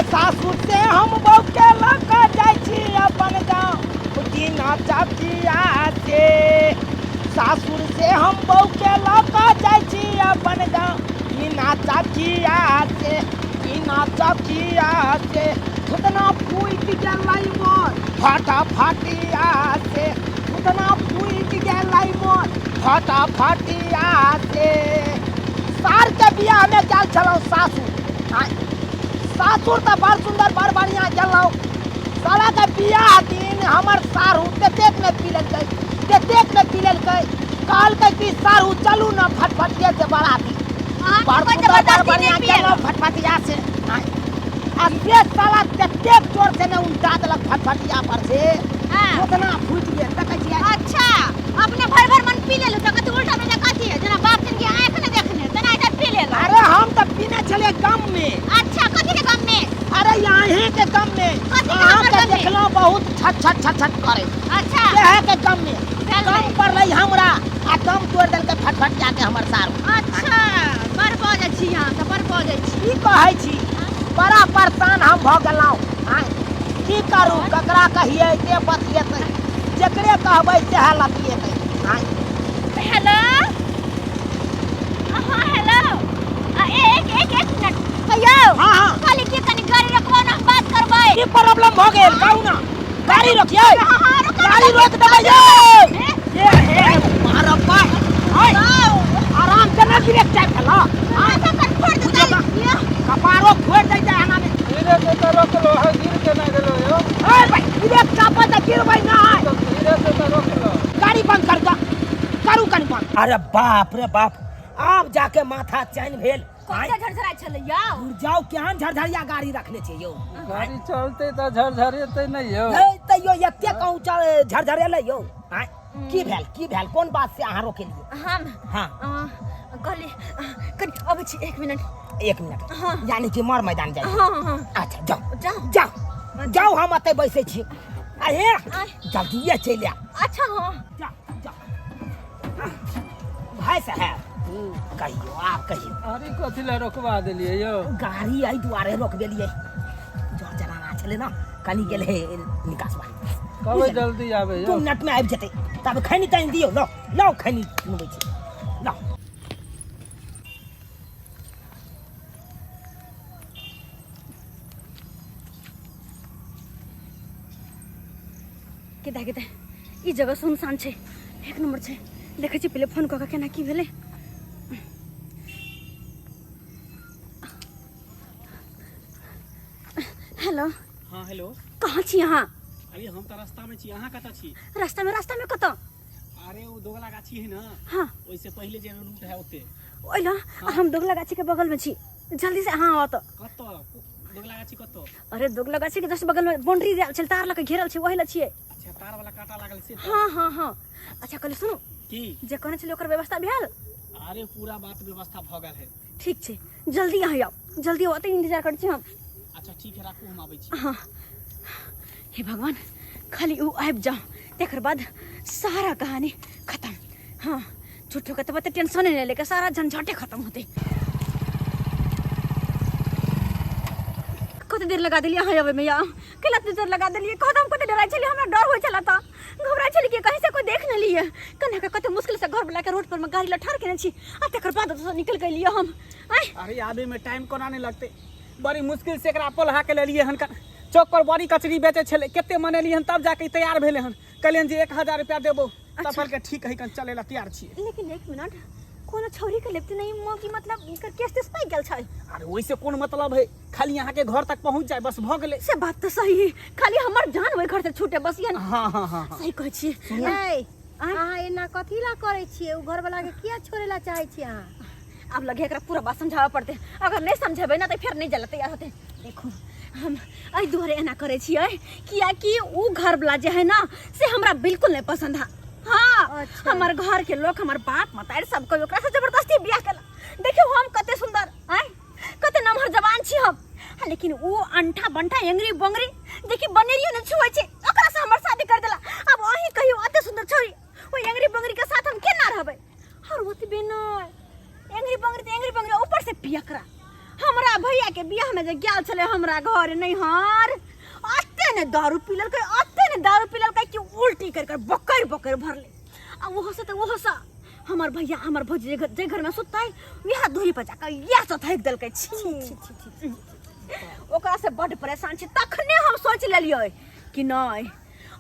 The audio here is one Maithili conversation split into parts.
अरे सासुर से हम बौके लऽ कऽ जाइ छी अपन गाँव बिना चकिया से। सासुर से हम बौके लऽ कऽ जाइ छी अपन गाँव बिना चकिया से, बिना चकिया से। थुतना फूटि गेलै मोर फटा फटिया से, थुतना फूटि गेलै मोर फटा फटिया से। सारके बियाहमे गेल छलहुँ सासुर, सासुर तऽ बड़ सुन्दर बड़ बढ़िआँ गेलहुँ। सालाके बियाह दिन हमर साढ़ू ततेक ने पी लेलकै, ततेक ने पी लेलकै, कहलकै कि साढ़ू चलू ने फटफटिये से बराती। अहाँके बड़ कोइ सुन्दर बड़ जबरदस्ती बढ़िआँ नहि पियेलक। गेलहुँ फटफटिया से। आ से साला ततेक जोर से ने उल्टा देलक फटफटिया पर से, ओतना फूटि गेल, देखै छियै। अच्छा, अपने भर भर मन पी लेलहुँ तऽ कथी उल्टा पुल्टा कथी है, जेना बाप के आँखि नहि देखने तेना एकर पी लेलहुँ। अरे हम तऽ पीने छलियै गम में। अच्छा, कथी के गम में? अरे अहीं के गम में। कथी के अहाँ हमर के गम में? देखलहुँ बहुत छट छट छट छट करे। अच्छा। सेहे के गम में। चल गम रे। पड़लै हमरा आ दम तोड़ि देलकै फटफटिया के हमर सारू। अच्छा, बड़ बजै छी अहाँ तऽ, बड़ बजै छी। की कहै छी, बड़ा परेशान हम भऽ गेलहुँ। आँय, की करू, ककरा कहियै, के बतियेतै, जकरे कहबै सएह लतियेतै। आँय। हेलो, हाँ हेलो, एक एक एक मिनट कहियो। हाँ हाँ। कहली कि कनी गाड़ी रोकबो ना, हम बात करबै। की प्रॉब्लम भऽ गेल कहू ना? गाड़ी रोकियै? हाँ हाँ रोको। गाड़ी रोक देबै यौ। ये हे मारब बा। आय, आराम से ना ब्रेक चाप खेला। माथा कन फोड़ देतै। कपारो फोड़ दैतै एना में। धीरे से तऽ रोकलो है, गिर केना गेलो यौ? ए भाई, ब्रेक चापै तऽ गिरबै नहि। तऽ धीरे से तऽ रोकलो। गाड़ी बंद कर दो, करू कनी बंद। अरे बाप रे बाप, आब जाके माथा चैन भेल। कते झरझराइ छलै यौ? दूर जाउ, केहन झरझरिया गाड़ी रखने छै यौ। गाड़ी चलतै तऽ झरझरेतै नहि यौ? हे तैयो एते कहूँ झरझरेलै यौ। आँय, की भेल, की भेल, कोन बात से अहाँ रोकेलियै? हम हाँ। कहली कनी अबै छी, एक मिनट। एक मिनट? हाँ। यानी कि मर मैदान जाइ? हाँ हाँ। अच्छा जाउ। जाउ। जाउ जाउ, हम एतै बैसै छी। आ हे, आँय। जल्दिए चलि आयब। अच्छा हाँ। जाउ जाउ। भाई साहब कहियो, आब कहियो। गाड़ी कथी लए रोकवा देलियै यौ? गाड़ी एहि दुआरे रोक देलियै, जर जराना छलै ने, कनी गेल हे निकास बारी। कहबै जल्दी आबै 2 यौ। मिनट में आबि जेतै। तब खैनी तैनी दियौ। लो लो, खैनी सुनबै छी, लो। के देखे, ई जगह सुनसान छै, एक नंबर छै। देखै छी पहिले फोन कऽ के केना की भेलै। हेलो। हाँ हेलो। कहाँ छी अहाँ? अरे हम तऽ रास्ता में छी, अहाँ कतऽ छी? रास्ता में। रास्ता में कतऽ? अरे ओ दोगला गाछी है ना। हाँ। ओहिसे पहिले जे रूट है ओते। ओहि ला? हाँ। हम दोगला गाछी के बगल में छी, जल्दी से अहाँ आओ तऽ। कतऽ दोगला गाछी कतऽ? अरे दोगला गाछी के जस्ट बगल में बाउंड्री देल छै, तार लऽ के घेरल छै, ओहि ला छियै। अच्छा, तार वाला कांटा लागल से? हाँ हाँ हाँ। अच्छा कहली सुनू। की? जे कहने छलियै ओकर व्यवस्था भेल? अरे पूरा बात व्यवस्था भऽ गेल है। ठीक छै, जल्दी अहाँ आउ, जल्दी आउ, ओतै इंतजार करै छी हम। अच्छा ठीक है, राखू, हम आबै छी। हाँ। हे भगवान, खाली ऊ आबि जाओ, तकर बाद सारा कहानी खत्म। हाँ, झूठो के तऽ टेंशन नहीं लेके सारा झंझटे खत्म होते। कते देर लगा देलियै अहाँ अबै में या? केला एते देर लगा देलियै? कहत हम कते डराइ छलियै, हमरा डर होइ छला तऽ घबराइ छलियै कि कहीं से कोई देख न लिए। कना के कते मुश्किल से घर वाला के रोड पर में गाड़ी लठार केने छी आ तकर बाद ओतऽ से निकल गेलियै हम। आँय। अरे आबे में टाइम कोना नहीं लगते, बड़ी मुश्किल से एकरा पोल्हा के लेलियै हन। चौक पर बड़ी कचरी बेचै छलै, कते मनेलियै हन तब जाके ई तैयार भेलै हन। कहलियनि जे 1000 रुपया देबो तब। अच्छा। कहलकै ठीक है, कन चलै ला तैयार छियै। लेकिन एक मिनट, कोनो छौरी के लेप्ती नहीं मौकी, मतलब एकर केस तेस पाइ गेल छै? अरे ओहिसे कोन मतलब है, खाली अहाँ के घर तक पहुंच जाए बस भऽ गेलै। से बात तऽ सही है, खाली हमर जान ओहि घर से छूटे बस ये। हाँ हाँ हाँ हाँ। सही कहै छियै। ए, आँय? अहाँ एना कथी ला करै छियै? ओ घरवला के किया छोड़े ला चाहै छियै अहाँ? आब लगे एकरा पूरा बात समझाबऽ पड़तै, अगर नहीं समझेबै ना तऽ फेर नहीं जलते तैयार होतै। देखू, हम एहि दुआरे एना करै छियै कियाकि उ घरवला जे है ना से हमरा बिल्कुल नहीं पसंद है। हाँ। अच्छा। हमर घर के लोग, हमर बाप मतारी सब कोई ओकरा से जबरदस्ती बियाह केला। देखियौ हम कते सुंदर, आँय, कते नमहर जवान छी हम, हाँ, लेकिन उ अंठा बंठा एंगरी बंगरी देखी बनेरियो ने छुए छै, ओकरा से हमर शादी कर देला। अब अहीं कहियो, अते सुंदर छोरी ओहि एंगरी बंगरी के साथ हम केना रहबै? और ओतबे नहि, एंगरी बंगरी तऽ एंगरी बंगरी, ऊपर से पियकरा। हमरा भैया के बियाह में जे गेल छलै हमरा घर नैहर, अते ने दारू पीलकै, अते ने दारू पीलकै कि उल्टी कर कर बकर बकर भरले। आ ओहो से तऽ ओहो से हमर भैया हमर भौजी जे घर, जे घर में सुततै वएह दूरी पर जाकर इएह से थकि देलकै। छी छी छी छी, ओकरा से बड्ड परेशान छी। तखने हम सोच लेलियै कि नहि,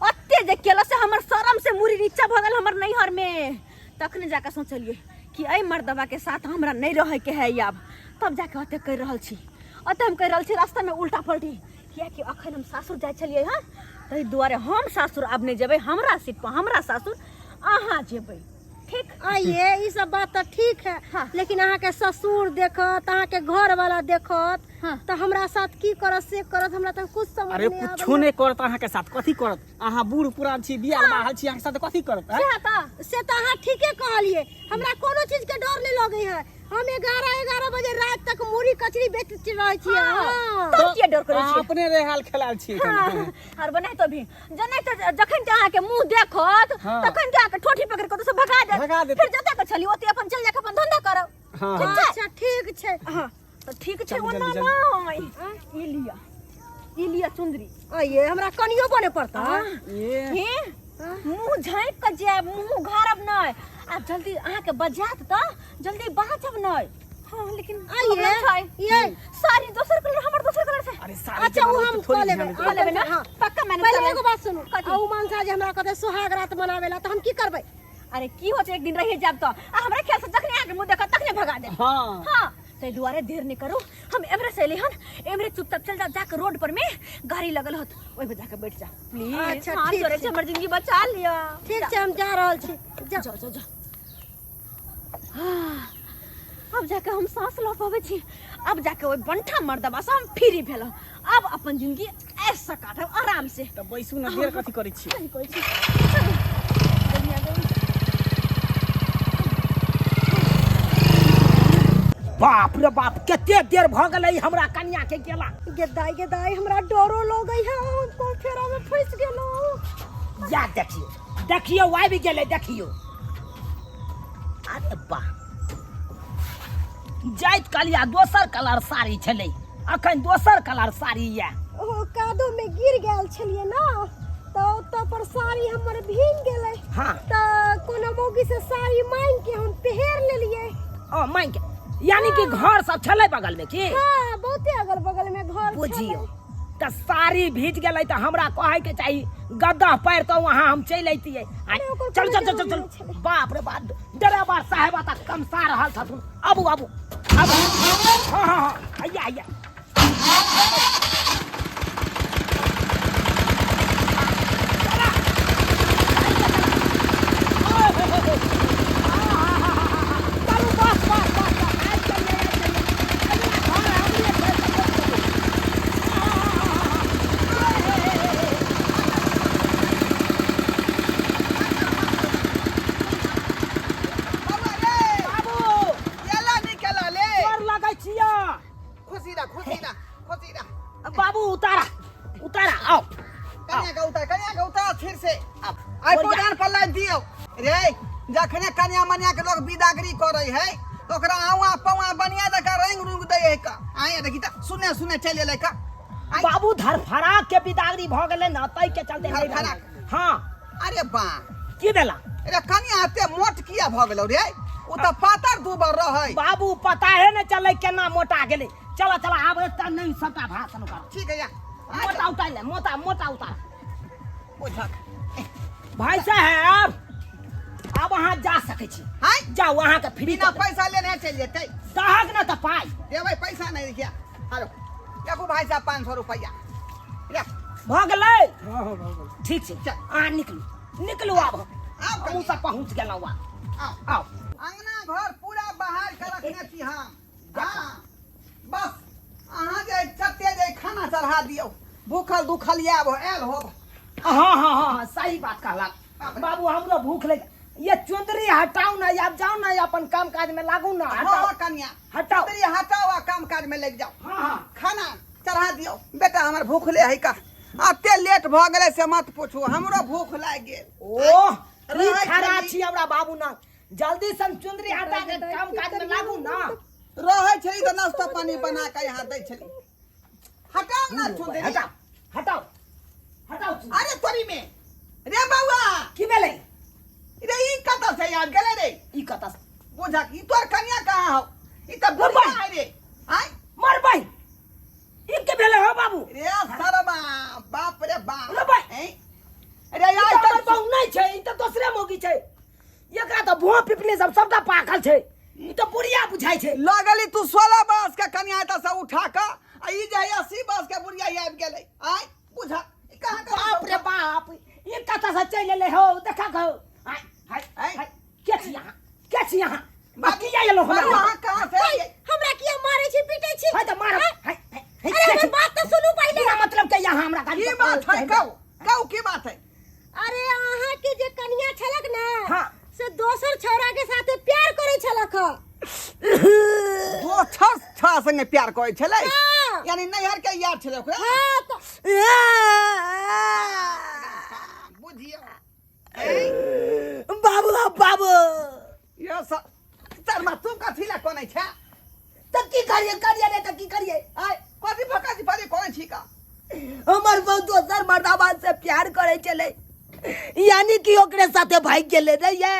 ओते जे केलक से हमर शरम से मुड़ी नीचा भऽ गेल हमर नैहर में। तखने जाकर सोचलियै कि एहि मर्दबा के साथ हमरा नहीं रहे के है आब। तब जाके ओते कहि रहल छी, ओते हम कहि रहल छी रास्ता में उल्टा पलटी, कियाकि अखन हम सासुर जाइ छलियै हँ, ताहि दुआरे हम सासुर आब नहि जेबै। हमरा सीट पर हमरा सासुर अहाँ जेबै, ठीक? आइए ई सब बात तऽ ठीक है। हाँ। लेकिन अहाँके ससुर देखत, अहाँके घर वाला देखत। हाँ। तऽ हमरा साथ की करत से करत, हमरा तऽ कुछ समझ अरे नहीं कुछो आबैया। नहि करत अहाँके साथ, कथी करत? अहाँ बूढ़ पुरान छी, बियाह बाहल छी, अहाँके साथ कथी करत आँय? सएह तऽ। से तऽ अहाँ ठीके कहलियै, हमरा कोनो चीज के डर नहीं लगै है। हम 11-11 बजे रात तक मुरही कचरी बेचैत रहै छियै। हाँ। हाँ। तब किया डर करै अहाँ छियै? अपने रेहाल खेलाल छी एखन। हाँ, और बनाय तो भी जनै तो जखन के अहाँके मुंह देखत हाँ। तखन के अहाँके ठोठी पकड़ के ओतऽ से भगा देत। भगा देत। फिर जतऽ के छली ओतऽ अपन चलि जाके अपन धंधा करब। हाँ। ठीक छै? अच्छा ठीक छै। हाँ तऽ ठीक छै। चलू, ओना जल्दी, नहि, ई लिअ, ई लिअ चुंदरी। आइए हमरा कनियो बने पड़ता। ये हे मुंह झाँपि कऽ जायब, मुंह उघारब नहि। आब जल्दी अहाँके बजात तऽ जल्दी बाँचब नहि। हाँ लेकिन आइए, प्रॉब्लम छै। ये। साड़ी दोसर कलर, हमर दोसर कलर छै। अरे साड़ी अच्छा के ओ मानो हम तऽ थोड़ी कऽ लेबै। ध्यान कऽ लेबै ने? हाँ। पक्का मैनेज पहिले करबै। एगो बात सुनू। कथी? आ उ मनसा जे हमरा कहतै सुहाग रात मनावे ला तऽ हम की करबै? अरे की हो छै, एक दिन रहिए जाब तऽ आ हमरा ख्याल से जखने अहाँके मुँह देखत तखने भगा देत। हाँ। हाँ ताहि दुआरे देर नहि करू। हम एमरे से एली हन, एमरे चुपचाप चल जाओ, जाके रोड पर में गाड़ी लगल होत ओहि पर जाके बैठ जा प्लीज। अच्छा, हाथ ठीक जोड़ै छै। छी, हमर जिंदगी बचा लिअ। ठीक छै, हम जा रहल छी। जा जाओ जाओ जाओ। हाँ, अब जाके हम सांस लऽ पबै छी। अब जाके ओहि बंठा मर्दबा से हम फ्री भेलहुँ। अब अपन जिंदगी ऐसे काटब आराम से। तऽ बैसू ने, देर कथी करै छी? सही कहै छी। चलू, बढ़िआँ जगह। बाप रे बाप, कते देर भऽ गेलै हमरा कनिया के गेला। गे दाई, गे दाई, हमरा डरो लगै है, हम कोन फेरा में फंस गेलहुँ। या देखियो देखियो, आबि गेलै देखियो। अरे वाह, जाइत कलिया दोसर कलर साड़ी छलै, अखन दोसर कलर साड़ी यऽ। ओ कादो में गिर गेल छलियै ना, तऽ ओतऽ पर साड़ी हमर भींग गेलै। हाँ। तऽ कोनो मौगी से साड़ी मांगि के हम पहिर लेलियै। ओ मांगि के, यानी कि घर सब छलै बगल में की? हाँ, बहुते अगल बगल में घर बुझियौ छलै। तऽ साड़ी भीज गेलै तऽ हमरा कहै के चाही गद्दा पैर तऽ वहाँ हम चलि अइतियै। अरे ओकर चल चल कोनो चल चल जरूरी चल नहि छलै। बाप रे बाप, ड्राइवर साहेब तऽ कमसा रहल छथुन। आबू आबू आबू। हाँ हाँ हाँ, हैया हैया। चलू बस बस बस बस, आबि गेलियै, आबि गेलियै। अगिला घर हमरे छै, तऽ चलू। बाबू केला नहीं केला ले। गोर लगै छियै। खुशी रह, खुशी रह, खुशी रह। बाबू उतारा उतारा, आओ। कन्या के उतार, कन्या के उतार फिर से। आब, आई ओरिया। प्रधान पर लाइन दियो रे। जखने कन्या मन्या के लोग विदागरी करे है तो ओकरा आवा पवा बनिया जका रंग रुंग दे है का। आया देखी त सुने सुने चल एलै का। आइ। बाबू धरफड़ा के विदागरी भ गेलै ना, तै के चलते नहि धरफड़ा। भेलै। हाँ। अरे बा, की भेला? अरे कन्या एते मोट किया भ गेलौ रे? उ त पातर दूबर रहै। बाबू पता है ने चलै केना मोटा गेलै। चला चला, आब एतऽ नहि सबटा भाषण कर। ठीक है या। मोटा उतार ले, मोटा मोटा उतार। बुझक भाई साहब, आब अहाँ जा सकै छी। हाय जाउ, अहाँके फ्री बिना पैसा लेने चलि जेतै। दहक ने तऽ पाइ देबै, पैसा नहि देखिया। हेलो देखू भाई साहब, 500 रुपैआ ले। भऽ गेलै? हाँ हाँ, भऽ गेल। ठीक छै, चल। अहाँ निकलू निकलू। आब आब हमहूँ सब पहुँच गेलहुँ आब। आउ। आउ। अंगना घर पूरा बाहर के रखने छी हम। हाँ, बस अहाँ जे चट्टे जे खाना चढ़ा दियौ, भूखल दुखल आयब आयल होब। हाँ हाँ हाँ हाँ, सही बात कहलक बाबू, हमरो भूख लग। ये चुंदरी हटाउ ना, आब जाउ ना, अपन काम काज में लागू ना। हाँ। हटाउ। हाँ कन्या, हटाउ। चुंदरी हटाओ आ काम काज में लग जाओ। हाँ हाँ। खाना चढ़ा दियौ बेटा, हमर भूखले है का। एते लेट भऽ गेलै से मत पूछू, हमरो भूख लागि गेल। ओह, की रहै खरा छली। छी हमरा बाबू ना। जल्दी से चुंदरी हटा के काम काज में लागू ना। रहै छली तऽ नाश्ता पानी बना के यहाँ दै छली। हटाओ ना छुंदरी। हटाओ हटाओ हटाओ। अरे तोरी में रे बउआ की भेलै? रे ई कतऽ से आबि गेलै रे? ई कतऽ से? बुझक ई तोर कनिया कहाँ हौ? ई तऽ बुढ़िया है रे। आँय मरबै ई के भेलै हौ बाबू? रे सरबा बाप रे बाप। रे भाई। ऐं? रे ई आइ तऽ हमर तक बहु नहि छै, ई तऽ दोसरे मौगी छै। एकरा तऽ भों पिपनी सब सबटा पाकल छै, ई तऽ बुढ़िया बुझाइ छै। लगली तू 16 बरस के कनिया एतऽ से उठा कऽ आ ई जे है 80 बरस के बुढ़िया आबि गेलै। आँय बुझा ई कहाँ कहाँ बाप रे बाप, ई कतऽ से चलि एलै हौ? देखा गौ। आय हाय आँय? हाय, के छी अहाँ? के छी अहाँ? बाबू, किया एलहुँ हमरा? बाबू, अहाँ कहाँ से एलियै? हमरा किया मारै छी पीटै छी? हाय तऽ मारब। हाय, हाय, हाय, अरे के हमर छी? बात तऽ सुनू पहिले। बिना मतलब के यहाँ हमरा गाड़ी की पर बात है? कहू कहू की बात है? अरे अहाँ के जे कनिया छलक ना, हाँ। से दोसर छौड़ा के साथे प्यार करे छलक ह। दोसर छौड़ा संगे प्यार करे छलै? हाँ। यानी नैहर के यार छलै ओकरा? हाँ तो बुझियौ बाबू बाबू यो शर्मा तू कथी ला कोनै छै? तऽ की करिए? करिए नहि तऽ की करिए? आय कथी फकथी फरी कोनै छी का? हमर बहु दोसर मर्दाबाद से प्यार करे छलै, यानी कि ओकरे साथे भागि गेलै रे ये।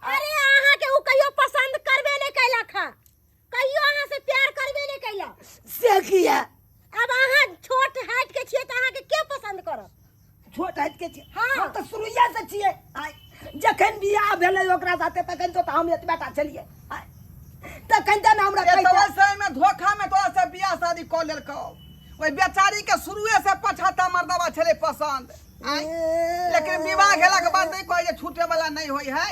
अरे अहाँ के उ कहियो पसंद करबे नहीं कैलक ह, कहियो अहाँ से प्यार करबे नहीं कैलक। से किया? अब अहाँ छोट हाइट के छियै तऽ अहाँ के के पसंद करत? छोट हाइट के छियै? हाँ। हम तऽ शुरुए से छियै। आय जखन बियाह भेलै ओकरा साथे तखन तो हम एतबे टा छलियै। आय तखन तऽ ने हमरा ए, कहिते। तऽ ओहि समय में धोखा में तोरा से बियाह शादी कऽ लेलकौ। ओहि बेचारी के शुरुए से पछाता मर्दबा छलै पसंद। आँय? लेकिन विवाह भेला के बाद नहीं कहै जे छूटे वाला नहीं होई है,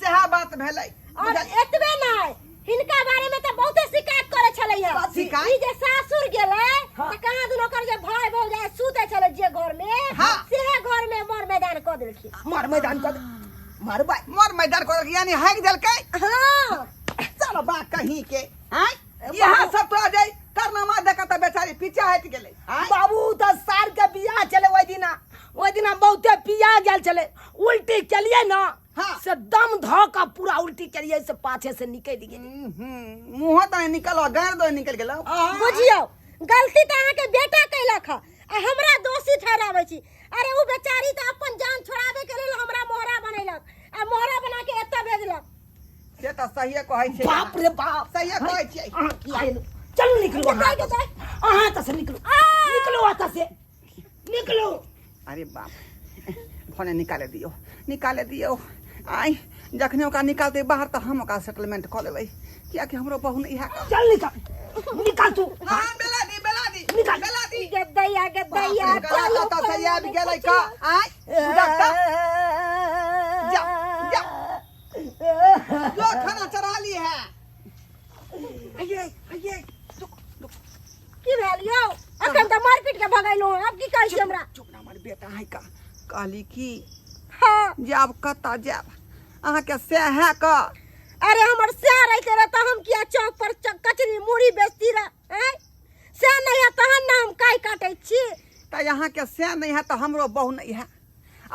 सेहा बात भेलै। और बुझल- एतबे नहीं, हिनका बारे में तऽ बहुते शिकायत करे छलै है। कथी? ई जे सासुर गेलै हाँ। तऽ कहाँ दुनू ओकर जे भाई भौजाई सुते छलै जे घर में, हाँ। सेहे घर में मर मैदान कऽ देलखिन। मर मैदान कऽ दे मरबै। मर मैदान कऽ देलकै यानी हाकि देलकै। हाँ। चल बा कहीं के। आँय यहाँ सब तोरा जे करनामा देख तऽ बेचारी पीछे हटि गेलै। आँय? बाबू तऽ सार के बियाह छलै ओहि दिना, ओहि दिना बहुते पिया गेल छलै। उल्टी केलियै ने हाँ। से दम धऽ कऽ पूरा उल्टी केलियै से पाछे से निकलि गेलै। मुँहो तऽ निकल गाड़ दऽ निकलि गेलौ। बुझियौ गलती तऽ अहाँके बेटा कैलक ह आ हमरा दोषी ठहराबै छी। अरे उ बेचारी तऽ अपन जान छोड़ाबै के लेल हमरा मोहरा बनेलक आ मोहरा बना के एतऽ भेजलक। से तऽ सहिए कहै छै। बाप रे बाप, सहिए कहै छियै। अहाँ किया एलहुँ? चलू निकलू अहाँ निकल एतऽ से। गेलै। अहाँ एतऽ से निकलू, निकलू एतऽ से निकलू। अरे बाप, भने निकाले दियौ, निकाले दियौ। आइ जखने ओकरा निकालतै बाहर तऽ हम ओकरा सेटलमेंट कऽ लेबै, कियाकि हमरो बहु नहि इएह कर। चल निकाल, निकाल तू। हाँ, बेला दी, बेला दी, निकाल। बेला दी। गदैया गदैया बाप रे, चलू, कतऽ से चलू, आबि गेलै का? आँय, बुझक तऽ। जा, जा। जो खाना चढ़ा ली है। आइए, आइए, रुक, रुक। की भेल यौ? अखन तऽ मारि पीट के भगैलहुँ, आब की कहै छी हमरा? चुप ना, हमर बेटा है का। कहली की हाँ। जाब कतऽ जायब अहाँके सएह है का? अरे हमर सएह रहिते रह तऽ हम किया चौक पर कचरी मुढ़ी बेचती रह? आँय, सएह नहि है तहन ने हम काई काटै छी। तऽ अहाँके सएह नहि है तऽ हमरो बहु नहि है।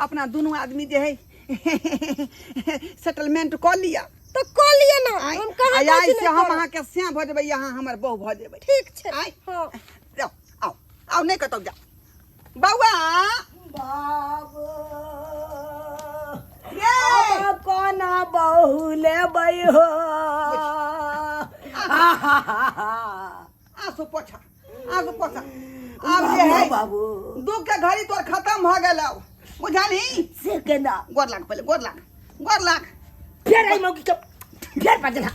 अपना दुनू आदमी जे है सेटलमेंट कऽ लिअ। तऽ कऽ लिअ ने। आँय, हम कहाँ आइ कहै छी से नहि हम करब। अहाँके सएह भऽ जेबै, अहाँ हमर बहु भऽ जेबै। ठीक छै। आँय। हाँ। जाउ, आउ आउ, नहि कतौ जाउ बौआ। बाबू रे। आब कोना बहु लेबै हो? आंसू पोछा, आंसू पोछा। आब जे है बाबू दुख के घड़ी तोर खत्म भऽ गेलौ, बुझलही? से केना? गोर लाग पहिले, गोर लाग, गोर लाग। फेर आई मौगी के फेर बजला,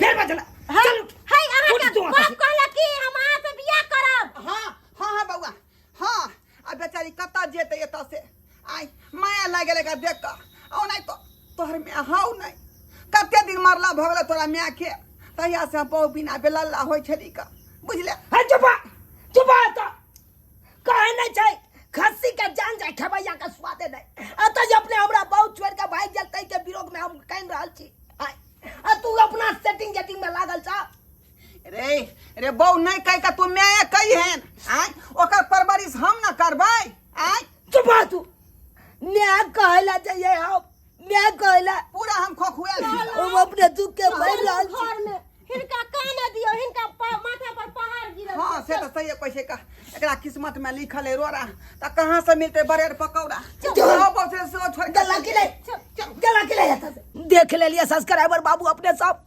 फेर बजला। चलू है अहाँ उठ के तू बाप एतऽ से। कहलक कि हम अहाँ से बियाह करब। हाँ हाँ हाँ बौआ हाँ। आ बेचारी कतऽ जेतै एतऽ से? आइ माया लागि गेलै एकरा देख कऽ। ओनाहि तो तोहर माय हौ नहि, कते दिन मरला भऽ गेलै तोरा मायके, तहिया से हम बहु बिना बेलल्ला होइ छली का, बुझले? हे चुपा चुपा, तऽ कहै नहि छै खस्सी के जान जाय खेबैया के स्वादे नहि। एतऽ जे अपने हमरा बहुत छोड़ि के भागि गेल ताहि के विरोध में हम कानि रहल छी। आइ आ तू अपना सेटिंग गेटिंग में लागल छ। रे रे बहु नहि कहि कऽ तू माय कहिहेन। आँय ओकर परवरिश हम न करबै? आँय चुपा तू, न्याय कहै ला जाइए हम, न्याय कहै ला पूरा हम खोखुआयल छी। हम अपने दुख के भरि रहल छी। घर में हिनका काने दियौ हिनका माथा पर पहाड़ गिरल हाँ से तऽ सही कहै छै का एकरा किस्मत में लिखल है रोड़ा तऽ कहाँ से मिलते ब्रेड पकौड़ा चल से सेहो छोड़ के गला के ले गला के ले एतऽ से। देख लेलिए सब्सक्राइबर बाबू अपने सब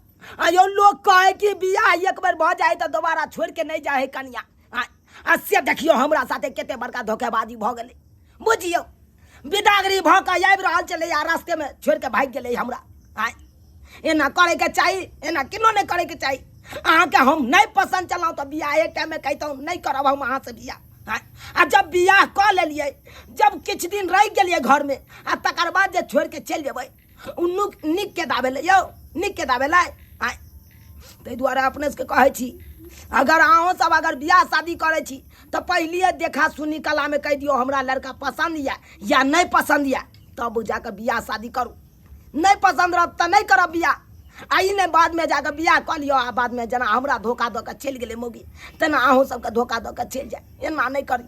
आयो लोग कहे कि बियाह एक बेर भऽ जाए तऽ दोबारा छोड़ के नहीं जाए कनिया आ से देखियो हमरा साथे कते बड़का धोखेबाजी भऽ गेलै बुझियौ बिदागरी भऽ कऽ आबि रहल छलै आ रास्तेमे छोड़ि कऽ भागि गेलै हमरा आँय एना करैके चाही एना केनो नहि करैके चाही अहाँके हम नहि पसन्द चलहुँ तऽ बियाहे टाइममे कहितहुँ नहि करब हम अहाँसँ बियाह आँय आ जब बियाह कऽ लेलियै जब किछु दिन रहि गेलियै घरमे आ तकर बाद जे छोड़ि कऽ चलि जेबै ओ नुक नीक के दाबेलै यौ नीक के दाबेलै आँय ताहि दुआरे अपने सबके कहै छी अगर अहूँ सब अगर बियाह शादी करै छी तऽ पहिलिए देखा सुनी कलामे कहि दियौ हमरा लड़का पसन्द यऽ या नहि पसन्द यऽ तब जाकऽ बियाह शादी करू नहि पसन्द रहत तऽ नहि करब बियाह आ ई नहि बादमे जाकऽ बियाह कऽ लिअ आ बादमे जेना हमरा धोखा दऽ कऽ चलि गेलै मौगी तेना अहूँ सबके धोखा दऽ कऽ चलि जाय एना नहि करी।